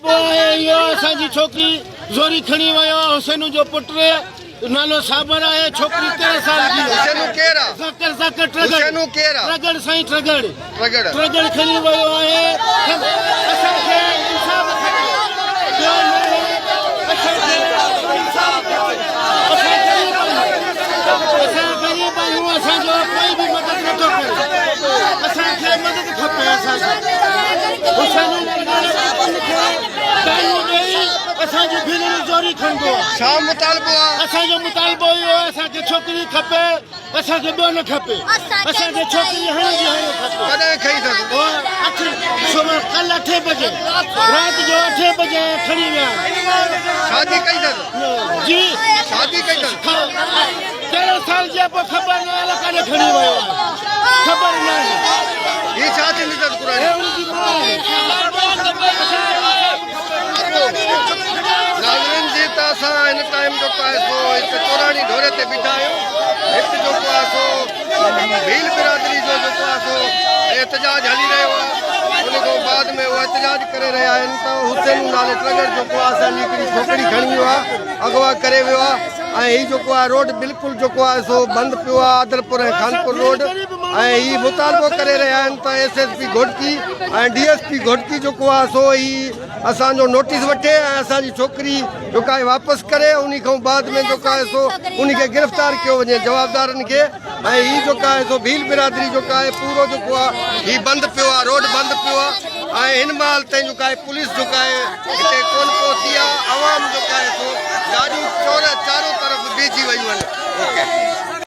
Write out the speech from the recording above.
پوء اهو اسان جي ڇوڪري زوري کڻي ويو آهي حسين جو پٽ نالو صابر آهي ڇوڪري 13 سال جي آهي. حسين ڪير آ؟ ذاڪر ذاڪر ٽرڳڙ حسين ڪير آ؟ ٽرڳڙ سائين ٽرڳڙ ٽرڳڙ ٽرڳڙ کڻي ويو آهي اسان کي انصاف کپي ٻيو نه اسان کي انصاف کپي اسان غريب آهيون اسان غريب آهيون اسان جو ڪوئي به مدد نٿو ڪري اسان کي مدد کپي اسان کي حسين اسان جون ڀينرون زوري کڻندو آ. ڇا مطالبو آ؟ اسان جو مطالبو اهو آهي اسان کي ڇوڪري کپي اسان کي ٻيو نه کپي اسان کي ڇوڪري هڻي جي هڻي کپي. ڪڏهن کئي اٿس؟ اٺ صبح ڪل اٺين بجي رات جو اٺين بجي کڻي ويا آهن. شادي ڪئي اٿس؟ جي شادي ڪئي اٿس؟ 13 سال جي پوء خبر نه آهي ڪاڏي کڻي ويو آهي خبر نه آهي. هي ڇا ٿيندي اٿس قرآن؟ هي ان جي ماء آهي. ناظرين جي ته اسان هن ٽائيم جيڪو آهي سو هڪ چوراڻي ڍوري تي بيٺا آهيون هت جيڪو آهي سو ڀيل برادري جو جيڪو آهي سو احتجاج هلي رهيو آهي ان کان بعد ۾ اهو احتجاج ڪري رهيا آهن ته حسين نالي ٽرڳڙ جيڪو آهي اسان جي هڪڙي ڇوڪري کڻي ويو آهي اغوا ڪري ويو آهي ۽ هي جيڪو آهي روڊ بلڪل جيڪو آهي سو بند پيو آهي عادلپور ۽ خانپور روڊ ۽ هي مطالبو ڪري رهيا آهن ته S S P Ghotki ۽ D S P Ghotki جيڪو آهي سو هي اسان جو نوٽيس وٺي ۽ اسان جي ڇوڪري جيڪا آهي واپس ڪري انهي کان بعد ۾ جيڪو آهي سو انهي کي گرفتار ڪيو وڃي جوابدارن کي ۽ هي جيڪا آهي سو ڀيل برادري جيڪا آهي پورو جيڪو آهي هي بند پيو آهي روڊ بند پيو آهي ۽ هن مهل تائين جيڪا آهي پوليس جيڪا آهي هتي ڪون پهتي آهي عوام جيڪا آهي سو گاڏيون چور چارو طرف بيهجي ويون آهن اوڪي.